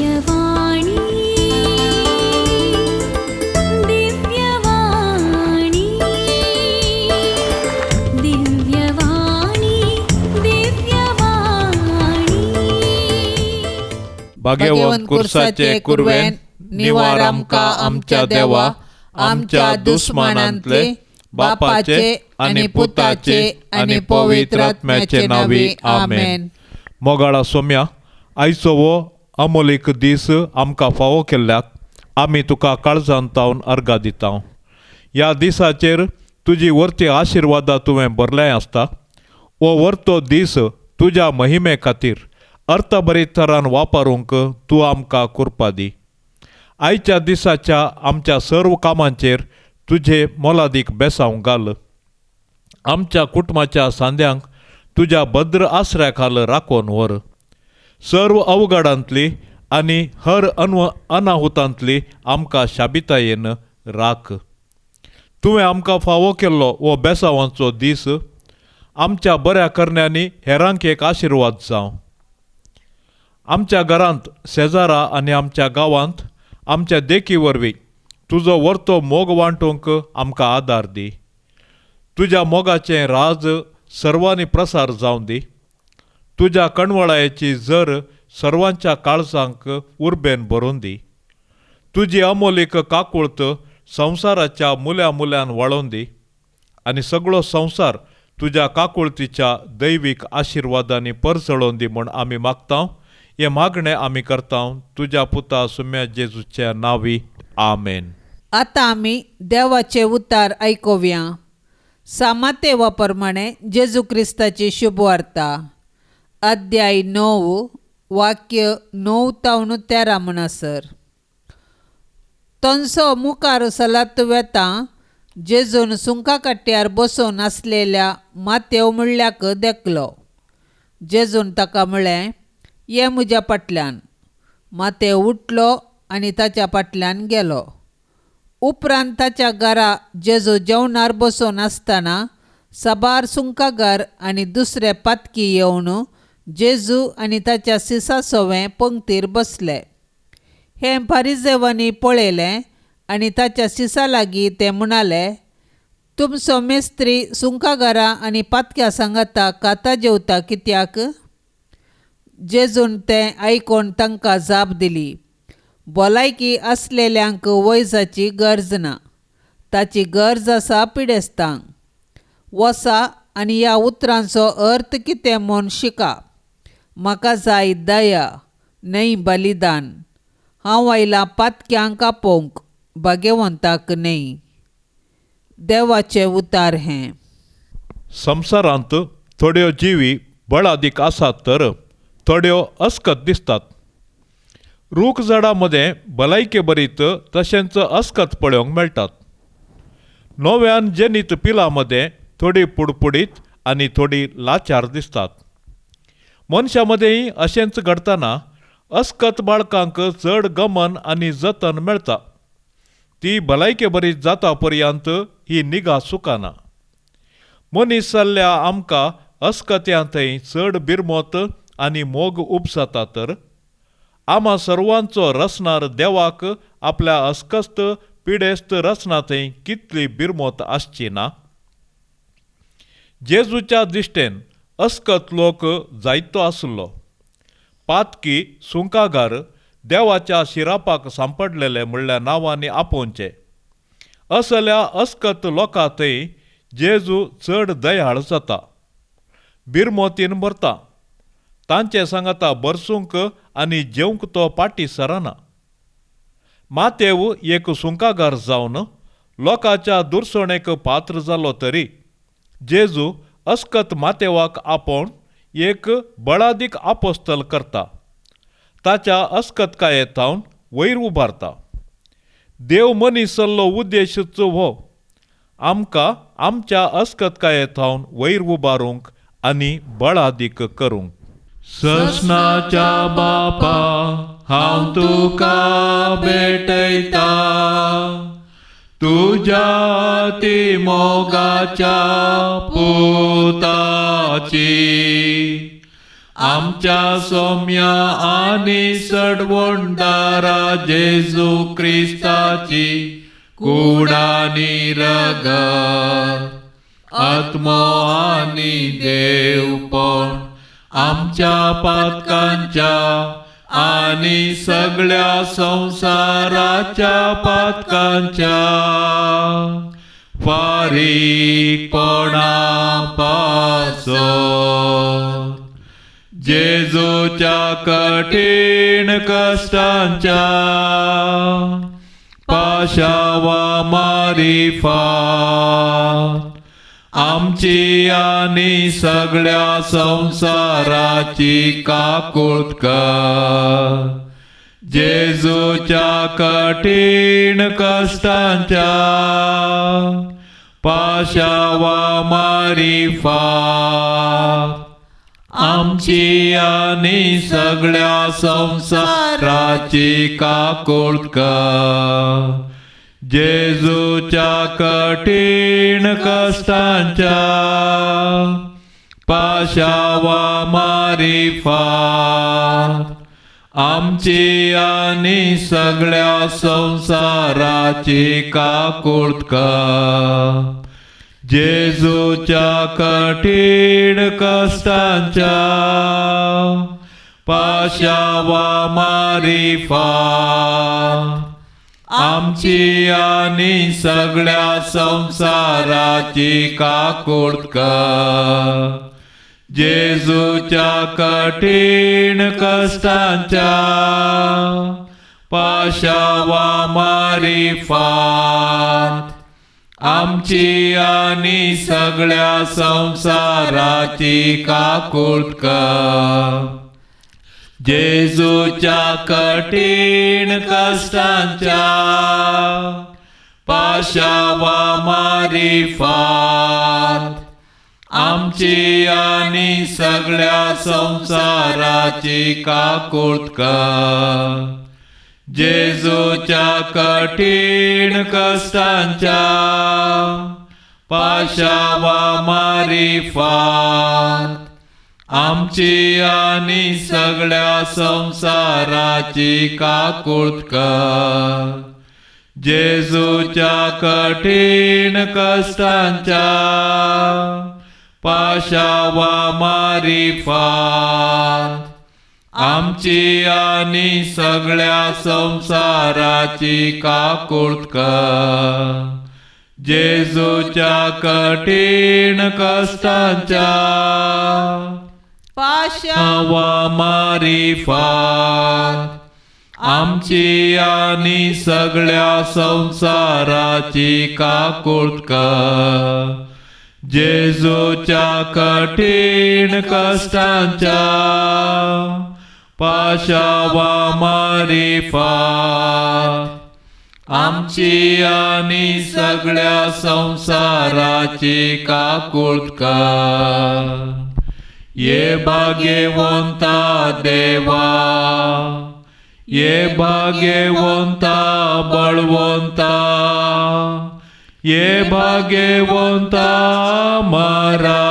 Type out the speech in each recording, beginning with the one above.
दिव्यवाणी दिव्यवाणी दिव्यवाणी दिव्यवाणी. भाग्यवंत कुर्साचे कुरवेन निवार आमकां आमच्या देवा, आमच्या दुस्मानांतले, बापाचे आनी पुताचे आनी पवित्र आत्म्याचे नांवी, आमेन. मोगाळा सोम्या, आयचो हो अमोलीक दीस आमकां फावो केल्ल्याक आमी तुका काळजान तावन अर्गां दिता. ह्या दिसाचेर तुजी वर्ती आशिर्वादां तुवें भरलें आसता. हो वर्तो दीस तुज्या महिमे खातीर अर्थभरीत थरान वापरूंक तूं आमकां कृपा दी. आयच्या दिसाच्या आमच्या सर्व कामांचेर तुजे मोलादीक बेसांव घाल. आमच्या कुटुंबाच्या सांद्यांक तुज्या भद्र आसऱ्या खाल राखून व्हर. सर्व अवघडांतली आनी हर अनाहुतांतली आमकां शाबितायेन राख. तुवें आमकां फावो केल्लो हो बेसावांचो दीस आमच्या बऱ्या करण्यांनी हेरांक एक आशिर्वाद जावं. आमच्या घरांत, शेजारा आनी आमच्या गांवांत आमच्या देखी वरवीं तुजो वर्तो मोग वांटूंक आमकां आदार दी. तुज्या मोगाचें राज सर्वांनी प्रसार जावं दी. तुज्या कणवळायेची जर सर्वांच्या काळजांक उर्बेन भरून दी. तुजी अमोलीक काकुळत संवसाराच्या मुल्या मुल्यान वाळोवन दी आनी सगळो संवसार तुज्या काकुळतीच्या दैवीक आशिर्वादांनी परजळोवन दी म्हूण आमी मागता. हें मागणें आमी करता तुज्या पुता सुम्या जेजूच्या नांवी, आमेन. आतां आमी देवाचे उतार आयकुया. सामातेवा प्रमाणे जेजू क्रिस्ताची शुभवार्ता, अध्याय 9 वाक्य 9 तावन 13 म्हणसर. तंसो मुखार सलात वेता जेजून सुंका काट्यार बसून आसलेल्या मातेव म्हणल्याक देखलो. जेजून ताका म्हळें, ये म्हज्या फाटल्यान. मातेव उठलो आनी ताच्या फाटल्यान गेलो. उपरांत ताच्या घरा जेजू जेवणार बसून आसतना साबार सुंकागार आनी दुसरे पातकी येवन जेजू आनी ताच्या सिसा सोवें पंक्तीर बसले. हें फारिजेवांनी पळयलें आनी ताच्या सिसा लागीं ते म्हणाले, तुमचो मेस्त्री सुंकागारां आनी पातक्या सांगाता खाता जेवता कित्याक? जेजून तें आयकून तांकां जाप दिली, भलायकी आसलेल्यांक वैजाची गरज ना, ताची गरज आसा पिडेस्तांक. वसा आनी ह्या उतरांचो अर्थ कितें म्हूण शिका. म्हाका जाय दया न्हय बलिदान. हांव आयलां पातक्यांक आपोवंक, भाग्यवंताक न्हय. देवाचें उतार हें. संवसारांत थोड्यो जिवी बळादीक आसात तर थोड्यो अस्कत दिसतात. रूख झाडां मदें भलायके भरीत तशेंच अस्कत पळोवंक मेळटात. नव्यान जनीत पिलां मदें थोडी पुडपुडीत आनी थोडी लाचार दिसतात. मनशां मदेंय अशेंच घडटना अस्कत बाळकांक चड गमन आनी जतन मेळटा. ती भलायके भरीत जाता पर्यंत ही निगा चुकना. मनीस जाल्ल्या आमकां अस्कत्यां थंय चड बिरमत आनी मोग उपजाता तर आमा सर्वांचो रचणार देवाक आपल्या अस्कस्त पिडेस्त रचना थंय कितली बिरमत आसची ना. जेजूच्या दिश्टेन अस्कत लोक जायतो आसलो. पातकी सुंकागार देवाच्या शिरापाक सांपडलेले म्हणल्या नांवांनी आपोवचे. असल्या अस्कत लोकां थंय जेजू चड दयाळ जाता, बिरमोतीन भरता. तांचे सांगाता बरसूंक आनी जेवंक तो पाटी सरना. मातेव एक सुंकागार जावन लोकांच्या दुरसणेक पात्र जालो तरी जेजू अस्कत मातेवाक आपोवन एक बळादीक आपोस्तल करता. ताच्या अस्कतकाये थावन वयर उबारता. देव मनीस जाल्लो उद्देशूच हो, आमकां आमच्या अस्कतकाये थावन वयर उबारूंक आनी बळादीक करूंक. ससनाच्या बापा हांव तुका भेटयता, तुज्या ती मोगाच्या पुताची आमच्या सोम्या आनी सडवणदारा जेजू क्रिस्ताची कूड आनी रगत, आत्मो आनी देवपण आमच्या पातकांच्या आनी सगळ्या संवसाराच्या पातकांच्या फारीकपणा पासत, जेजूच्या कठीण कश्टांच्या पाशावा मारिफात आमची आनी सगळ्या संवसाराची काकूळ कर. जेजूच्या कठीण कश्टांच्या पाशावा मारिफात आमची आनी सगळ्या संवसाराची काकूळ कर. जेजूच्या कठीण कश्टांच्या पाशावा मारिफात आमची आनी सगळ्या संवसाराची काकूळ कर. जेजूच्या कठीण कश्टांच्या पाशावा मारिफात आमची आनी सगळ्या संवसाराची काकूळ कर. जेजूच्या कठीण कश्टांच्या पाशावा मारिफात आमची आनी सगळ्या संवसाराची काकूळ कर. जेजूच्या कठीण कश्टांच्या पाशावा मारिफात आमची आनी सगळ्या संवसाराची काकूळ कर. जेजूच्या कठीण कश्टांच्या पाशावा मारिफात आमची आनी सगळ्या संवसाराची काकूळ कर. जेजूच्या कठीण कश्टांच्या पाशावा मारिफात आमची आनी सगळ्या संवसाराची काकूळ कर. जेजूच्या कठीण कश्टांच्या पाशावा मारिफात आमची आनी सगळ्या संवसाराची काकूळ कर. जेजूच्या कठीण कश्टांच्या पाशावा मारिफात आमची आनी सगळ्या संवसाराची काकूळ कर. ये भाग्यवंता देवा, ये भाग्यवंता बळवंता, ये भाग्यवंता मारा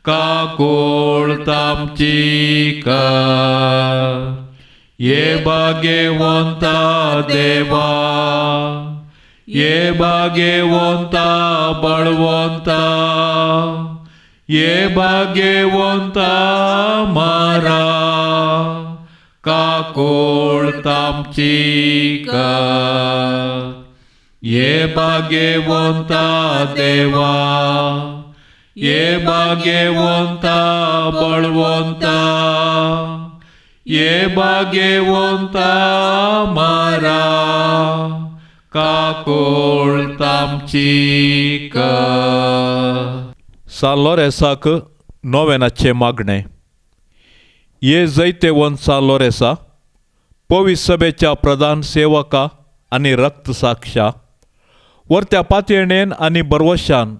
काकूळ तामची कर. ये भाग्यवंता देवा, ये भाग्यवंता बळवंता, ये भाग्यवंता मारा काकूळ तामची कर. ये भाग्यवंता देवा, ये भाग्यवंता बळवंता, ये भाग्यवंता मारा काकूळ तामची कर. सान लोरेसाक नोवेनाचें मागणें. ये जैतेवंत सान लोरेसा, पवित्र सभेच्या प्रधान सेवका आनी रक्तसाक्षा, वरत्या पातयेणेन आनी बरवशान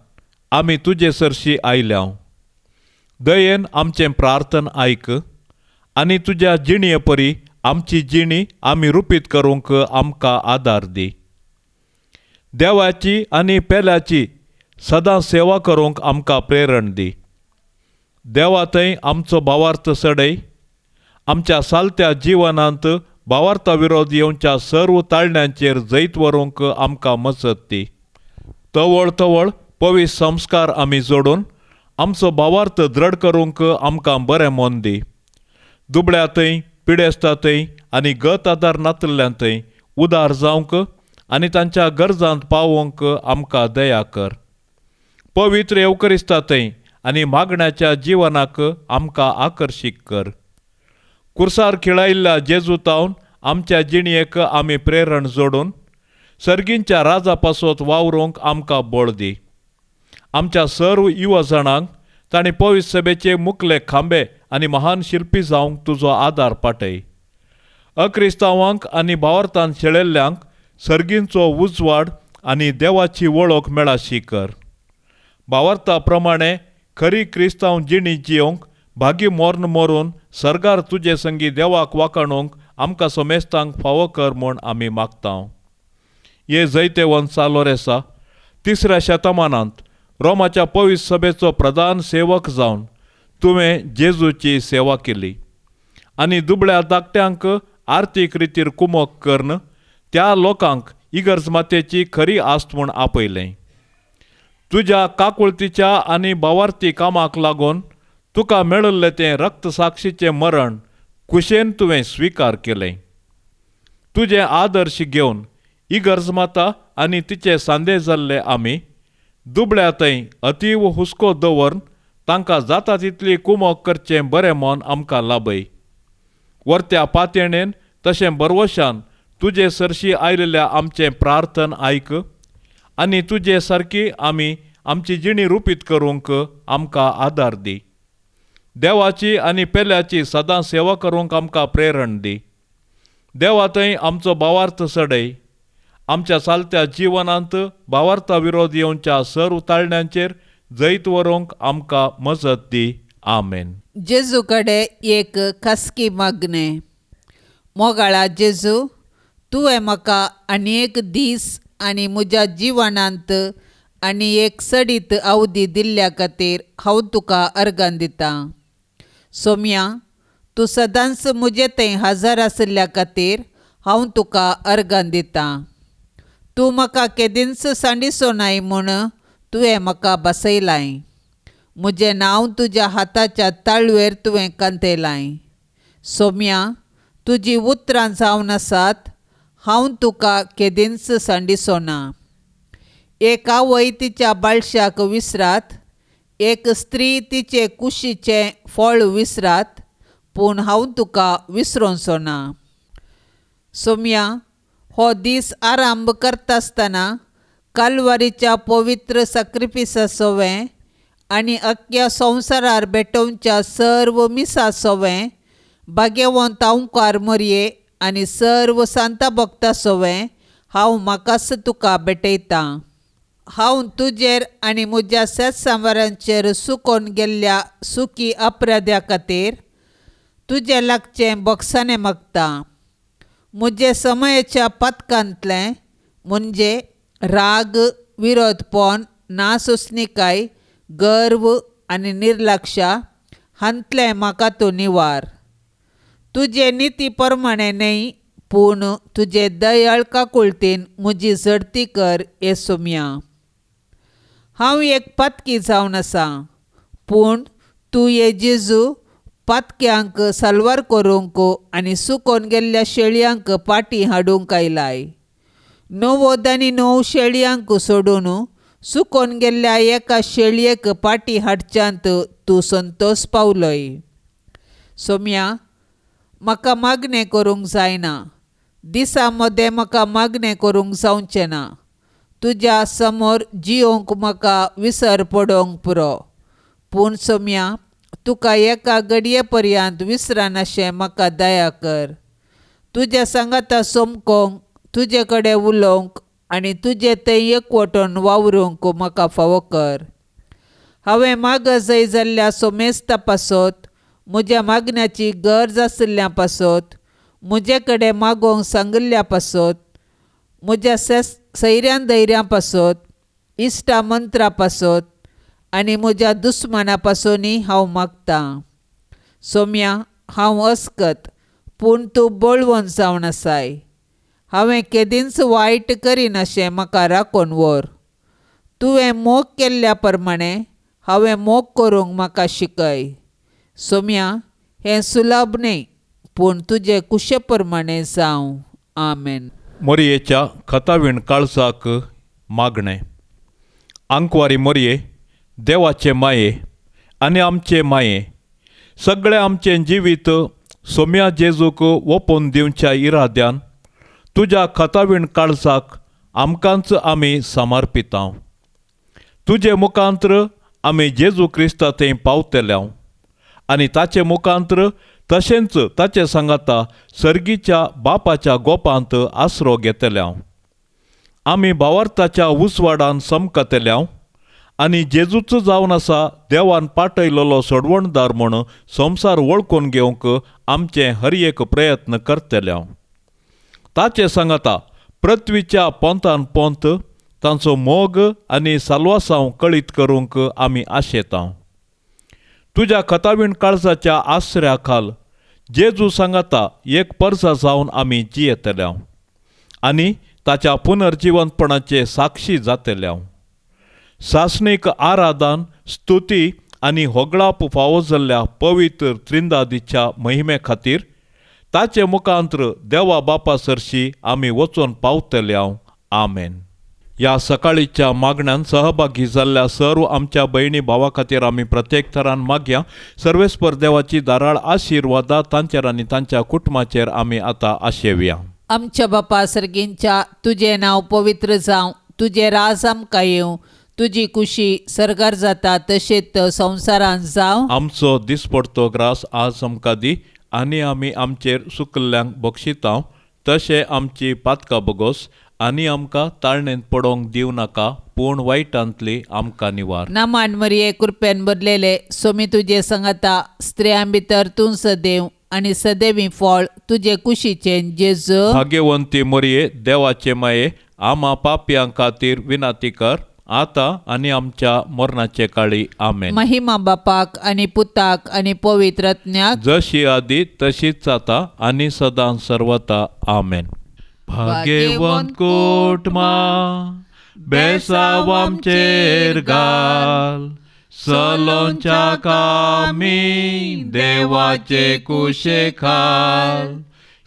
आमी तुजे सरशी आयल्या. दयेन आमचें प्रार्थन आयक आनी तुज्या जिणये परी आमची जिणी आमी रुपीत करूंक आमकां आदार दी. देवाची आनी पेल्याची सदां सेवा करूंक आमकां प्रेरण दी. देवा थंय आमचो भावार्थ सडय. आमच्या सालत्या जिवनांत भावार्था विरोध येवच्या सर्व ताळण्यांचेर जैत व्हरूंक आमकां मजत दी. तवळ तवळ पवित्र संस्कार आमी जोडून आमचो भावार्थ दृढ करूंक आमकां बरें मन दी. दुबळ्या थंय, पिडेस्ता थंय आनी गत आदार नातिल्ल्यान थंय उदार जावंक आनी तांच्या गरजांत पावोवंक आमकां दया कर. पवित्र येवकरिस्ता थंय आनी मागण्याच्या जिवनाक आमकां आकर्शीत कर. कुर्सार खिळायिल्ल्या जेजू तावन आमच्या जिणयेक आमी प्रेरण जोडून सर्गींच्या राजा पासत वावरूंक आमकां बळ दी. आमच्या सर्व युवा जाणांक तांणी पवित्र सभेचे मुखले खांबे आनी महान शिल्पी जावंक तुजो आदार पाटय. अक्रिस्तांवांक आनी भावार्थान शेळेल्ल्यांक सर्गींचो उजवाड आनी देवाची वळख मेळाशी कर. भावार्था प्रमाणे खरी क्रिस्तांव जिणी जियोंक भागी मोर्न मोरून सरगार तुजे संगी देवाक वाखाणूंक आमकां समेस्तांक फावो कर म्हूण आमी मागता. हे जैतेवंत सालोरेसा, तिसऱ्या शतमानांत रोमाच्या पवित्र सभेचो प्रधान सेवक जावन तुवें जेजूची सेवा केली आनी दुबळ्या धाकट्यांक आर्थीक रितीर कुमक करून त्या लोकांक इगर्ज मातेची खरी आस्त म्हूण आपयलें. तुज्या काकुळतीच्या आनी भावार्थी कामाक लागून तुका मेळिल्लें तें रक्तसाक्षीचें मरण कुशेन तुवें स्विकार केलें. तुजें आदर्श घेवन इगर्ज माता आनी तिचे सांदे जाल्ले आमी दुबळ्या थंय अतीव हुस्को दवरून तांकां जाता तितली कुमक करचें बरें मन आमकां लाभय. वर्त्या पातयेणेन तशें बरवशान तुजे सरशी आयिल्ल्या आमचें प्रार्थन आयक आनी तुजे सारकी आमी आमची जिणी रुपीत करूंक आमकां आदार दी. देवाची आनी पेल्याची सदां सेवा करूंक आमकां प्रेरण दी. देवा थंय आमचो भावार्थ सडय. आमच्या चालत्या जिवनांत भावार्था विरोध येवच्या सर्व ताळण्यांचेर जैत व्हरूंक आमकां मजत दी. आमेन. जेजू कडेन एक खासगी मागणें. मोगाळा जेजू, तुवें म्हाका आनी एक दीस आनी म्हज्या जिवनांत आनी एक सडीत अवधी दिल्ल्या खातीर हांव तुका अर्गां दितां. सोम्या, तूं सदांच म्हजे थंय हजर आशिल्ल्या खातीर हांव तुका अर्गां दितां. तूं म्हाका केदींच सांडिसो नाय म्हूण तुवें म्हाका बसयलाय. म्हजें नांव तुज्या हाताच्या ताळवेर तुवें कांतयलाय. सोम्या, तुजी उतरां जावन आसात, हांव तुका केदींच सांडिसो ना. एक आवय तिच्या बाळशाक विसरात, एक स्त्री तिचे कुशीचें फळ विसरात, पूण हांव तुका विसरोचो ना. सोम्या, हो दीस आरंभ करता आसतना कालवारीच्या पवित्र साक्रिफिसा सोवें आनी अख्ख्या संवसारार भेटोवच्या सर्व मिसा सोवें भाग्यवंत ओंकार मरये आनी सर्व सांता भक्ता सोवें हांव म्हाकाच तुका भेटयतां. हांव तुजेर आनी म्हज्या शेतसांवारांचेर सुकोवन गेल्ल्या सुकी अपराध्या खातीर तुजें लागचें बोगसाणें मागता. म्हजे समयाच्या पथकांतलें म्हणजे राग, विरोधपण, नासुसनिकाय, गर्व आनी निर्लक्षा हांतलें म्हाका तूं निवार. तुजे निती प्रमाणें न्हय पूण तुजे दयाळ काकुळतीन म्हजी झडती कर हे सोम्या. हांव एक पातकी जावन आसा, पूण तूं हे जेजू पातक्यांक साल्वार करूंक आनी सुकोवन गेल्ल्या शेळयांक पाटी हाडूंक आयलाय. 99 शेळयांक सोडून सुकोवन गेल्ल्या एका शेळयेक पाटी हाडच्यांत तूं संतोश पावलोय. सोम्या, म्हाका मागणें करूंक जायना. दिसा मदें म्हाका मागणें करूंक जावचें ना. तुज्या समोर जियोंक म्हाका विसर पडोवंक पुरो, पूण सोम्या, तुका एका घडये पर्यंत विसरनाशें म्हाका दया कर. तुज्या सांगाता सोमकोंक, तुजे कडेन उलोवंक आनी तुजे थंय एकवटून वावरूंक म्हाका फावो कर. हांवें मागजय जाल्ल्या सोमेस्ता पासत, म्हज्या मागण्याची गरज आशिल्ल्या पासत, म्हजे कडेन मागोवंक सांगिल्ल्या पासत, म्हज्या सैऱ्यां धैर्यां पासत, इश्टा मंत्रा पासत आनी म्हज्या दुस्माना पासूनय हांव मागतां. सोम्या, हांव अस्कत पूण तूं बळवंत जावन आसाय. हांवें केदींच वायट करिनाशें म्हाका राखून व्हर. तुवें मोग केल्ल्या प्रमाणें हांवें मोग करूंक म्हाका शिकय. सोम्या, हें सुलभ न्हय पूण तुजे कुशे प्रमाणें जावं. आमेन. मोरयेच्या खतावीण काळजाक मागणें. आंकवारी मोरये, देवाचे माये आनी आमचे माये, सगळें आमचें जिवीत सोम्या जेजूक ओपून दिवच्या इराद्यान तुज्या खतावीण काळजाक आमकांच आमी समर्पितां. तुजे मुखांत्र आमी जेजू क्रिस्ता थंय पावतले आनी ताचे मुखांत्र तशेंच ताचे सांगाता सर्गीच्या बापाच्या गोपांत आसरो घेतले. आमी भावार्थाच्या उजवाडान समकतले आनी जेजूच जावन आसा देवान पाटयलेलो सोडवणदार म्हूण संवसार वळखून घेवंक आमचे हर एक प्रयत्न करतले. ताचे सांगाता पृथ्वीच्या पोंतान पोंत तांचो मोग आनी साल्वासांव कळीत करूंक आमी आशेता. तुज्या खतावीण काळजाच्या आसऱ्या खाल जेजू सांगाता एक परसा जावन आमी जियेतले आनी ताच्या पुनर्जिवंतपणाचे साक्षी जातले. सासणीक आराधन, स्तुती आनी होगळाप फावो जाल्ल्या पवित्र त्रिंदादीच्या महिमे खातीर ताचे मुखांत्र देवा बापा सरशी आमी वचून पावतले. आमेन. ह्या सकाळीच्या मागण्यान सहभागी जाल्ल्या सर्व आमच्या भयणी भावा खातीर आमी प्रत्येक थरान मागया. सर्वेस्पर देवाची धाराळ आशिर्वादा तांचेर आनी तांच्या कुटुंबाचेर आमी आतां आशेवया. आमच्या बापा सर्गींच्या, तुजें नांव पवित्र जावं, तुजें राज आमकां येवं, तुजी कुशी सर्गार जाता तशेंच संवसारांत जावं. आमचो दिसपडतो ग्रास आज आमकां दी आनी आमी आमचेर सुकल्ल्यांक बक्षितां तशें आमची पातकां बोगोस आनी आमकां ताळणेंत पडोवंक दिवं नाका पूण वायटांतली आमकां निवार. नामान मरिये, कृपेन भरलेले, सोमी तुजे संगता, स्त्रियां भितर तूं सदैव आनी सदैवी फळ तुजे कुशीचें जेजू. भाग्यवंती मरिये, देवाचे माये, आमा पापयां खातीर विनंती कर आतां आनी आमच्या मरणाचे काळी. आमेन. महिमा बापाक आनी पुताक आनी पवित्र आत्म्याक, जशी आदी तशीच आतां आनी सदां सर्वता. आमेन. भाग्यवंत कुटुंबा बेसाव आमचेर घाल, सलोंच्या कामी देवाचे कुशे खाल,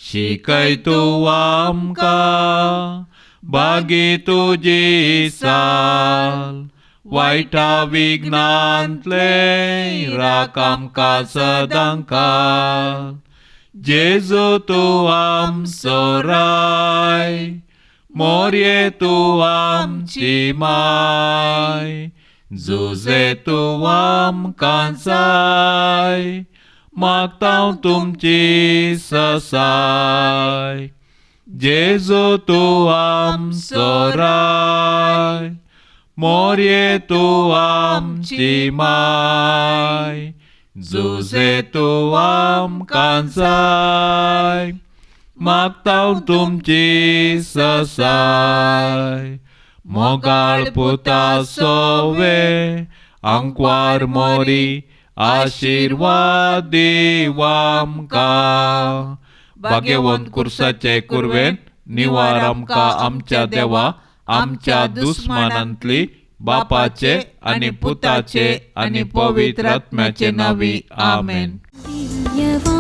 शिकय तूं आमकां बागी तुजी साल, वायटा विघ्नांतले राख आमकां सदां काल. जेजू तूं आमचो राय, मोरये तूं आमची माय, जुजे तूं आमकां जाय, मागता तुमची ससाय. जेजू तूं आमचो राय, मोरये तूं आमची माय, जुजे तूं आमकां जाय, मागता तुमची ससाय. मोगाळ पुता सोवे आंकवार मोरी, आशिर्वाद दीव आमकां. भाग्यवंत कुर्साचे कुरवेन निवार आमकां आमच्या देवा, आमच्या दुस्मानांतली, बापाचे आनी पुताचे आनी पवित्र आत्म्याचे नांवी. आमेन. दिव्यवाणी.